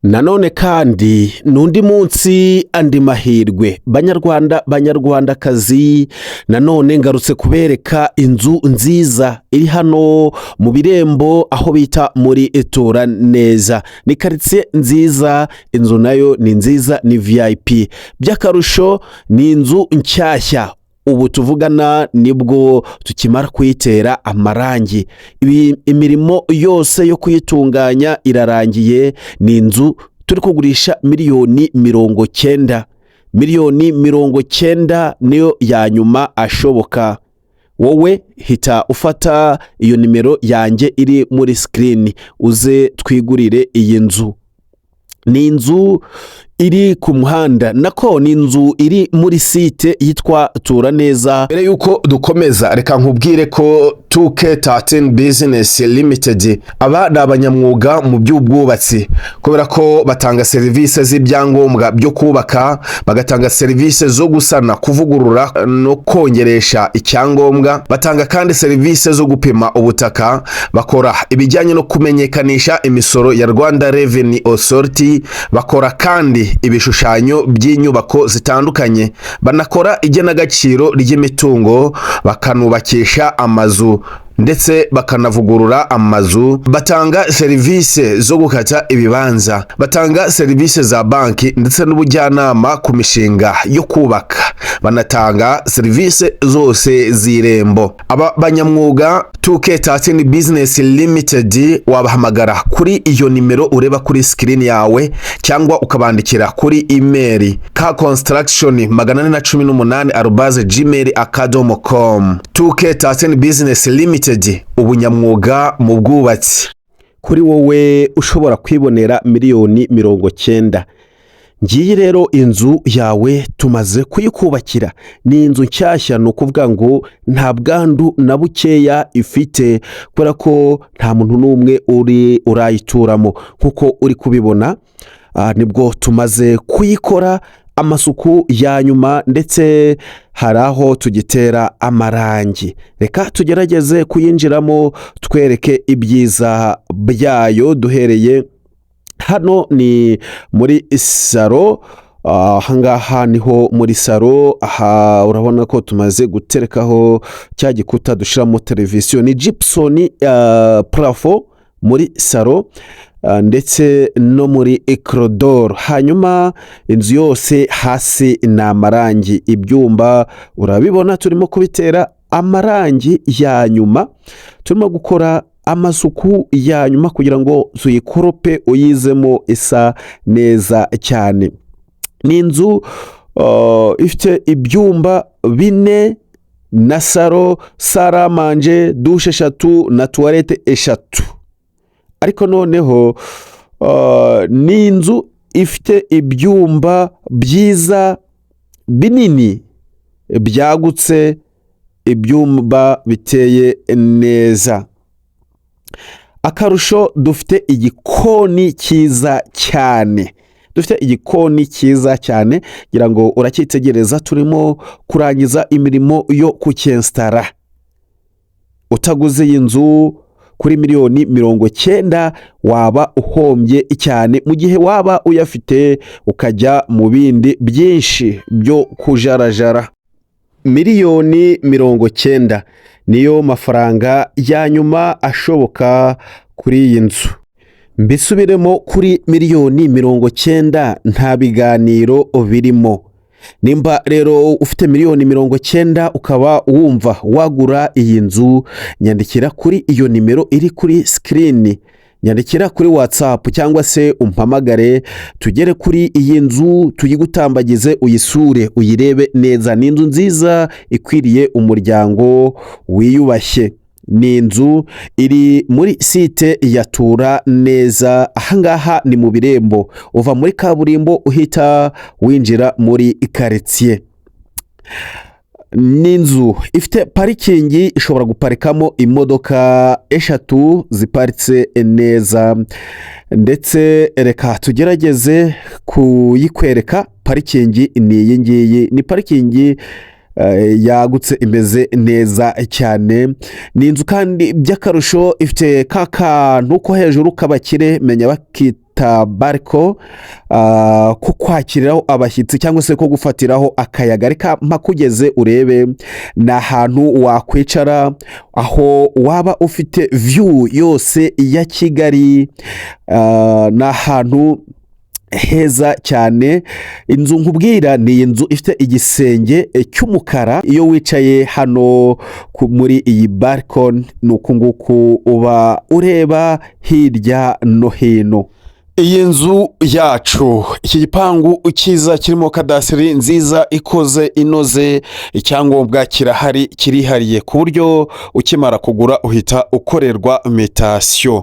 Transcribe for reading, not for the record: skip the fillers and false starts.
Nanone kandi ni undi munsi, andi mahirwe. Banyarwanda, Banyarwandakazi, nanone ngarutse kubereka inzu nziza iri hano mu Birembo, aho bita muri Tura Neza. Ni karitsiye nziza, inzu nayo ni nziza, ni VIP. By'akarusho ni inzu nshyashya, ubu tuvugana nibwo tukimara kuyitera amarangi. Imirimo yose yo kuyitunganya irarangiye. Ni inzu turi kugurisha miliyoni 90. Miliyoni 90 niyo ya nyuma ashoboka. Wowe hita ufata iyo nimero yanjye iri muri screen, uze twigurire iyi nzu. Ni inzu iri ku muhanda, nako ni inzu iri muri site yitwa Tura Neza. Mbere y'uko dukomeza, reka nkubwire ko 2K13 Business Limited, aba ni abanyamwuga mu by'ubwubatsi, kubera ko batanga serivisi z'ibyangombwa byo kubaka, bagatanga serivisi zo gusana, kuvugurura no kongeresha icyangombwa. Batanga kandi serivisi zo gupima ubutaka, bakora ibijyanye no kumenyekanisha imisoro ya Rwanda Revenue Authority, bakora kandi ibishushanyo by'inyubako zitandukanye, banakora igenagaciro ry'imitungo, bakanubakisha amazu ndetse bakanavugurura amazu. Batanga serivisi zo gukata ibibanza, batanga serivisi za banki ndetse n'ubujyanama ku mishinga yo kubaka, banatanga serivisi zose z'Irembo. Aba banyamwuga, 2K13 Business Limited, wabahamagara kuri iyo nimero ureba kuri screen yawe, cyangwa ukabandikira kuri email ka construction 418@gmail.com. 2K13 Business Limited, ubunyamwuga mu bwubatsi. Kuri wowe ushobora kwibonera miliyoni 90, ngiyi rero inzu yawe, tumaze kuyikubakira. Ni inzu nshyashya, ni ukuvuga ngo nta bwandu na bukeya ifite, kubera ko nta muntu n'umwe uri urayituramo. Nk'uko uri kubibona, nibwo tumaze kuyikora amasuku ya nyuma, ndetse hari aho tugitera amarangi. Reka tugerageze kuyinjiramo, twereke ibyiza byayo. Duhereye hano, ni muri salon. Ahangaha niho muri salon. Aha urabona ko tumaze guterekaho cya gikuta dushyiramo televiziyo, ni gypsum plafond muri salon ndetse no muri corridor. Hanyuma inzu yose hasi ni amarangi. Ibyumba urabibona, turimo kubitera amarangi ya nyuma, turimo gukora amasuku ya nyuma kugira ngo tuyikorope, uyizemo isa neza cyane. Ni inzu ifite ibyumba bine na salon, salle à manger, douche eshatu na toilette eshatu. Ariko noneho ni inzu ifite ibyumba byiza, binini, byagutse, ibyumba biteye neza. Akarusho, dufite igikoni cyiza cyane, dufite igikoni cyiza cyane, ngira ngo uracyitegereza. Turimo kurangiza imirimo yo kucyensitara. Utaguze iyi nzu kuri miliyoni 90 waba uhombye cyane, mu gihe waba uyafite ukajya mu bindi byinshi byo kujarajara. Miliyoni 90 niyo mafaranga ya nyuma ashoboka kuri iyi nzu. Mbisubiremo, kuri miliyoni 90 nta biganiro birimo. Nimba rero ufite miliyoni 90 ukaba wumva wagura iyi nzu, nyandikira kuri iyo nimero iri kuri screen, nyandikira kuri WhatsApp cyangwa se umpamagare, tugere kuri iyi nzu, tuyigutambagize, uyisure, uyirebe neza. Ni inzu nziza ikwiriye umuryango wiyubashye. Ni inzu iri muri site ya Tura Neza. Ahangaha ni mu Birembo, uva muri kaburimbo uhita winjira muri karitsiye. Ni inzu ifite parking, ishobora guparikamo imodoka eshatu ziparitse neza. Ndetse reka tugerageze kuyikwereka. Parking ni iyi ngiyi, ni parking yagutse, imeze neza cyane. Ni inzu kandi by'akarusho ifite ka kantu ko hejuru k'abakire, menya bakita. bita balcon ko kwakiriraho abashyitsi cyangwa se ko gufatiraho akayaga. Reka mpakugeze urebe. Ni ahantu wakwicara, aho waba ufite view yose ya Kigali. Ni ahantu heza cyane. Inzu nkubwira ni iyi nzu ifite igisenge cy'umukara. Iyo wicaye hano muri iyi balcon, ni uku nguku uba ureba hirya no hino. Iyi nzu yacu, iki gipangu cyiza kirimo kadasiteri nziza ikoze inoze, icyangombwa kirahari, kirihariye, ku buryo ukimara kugura uhita ukorerwa mutation.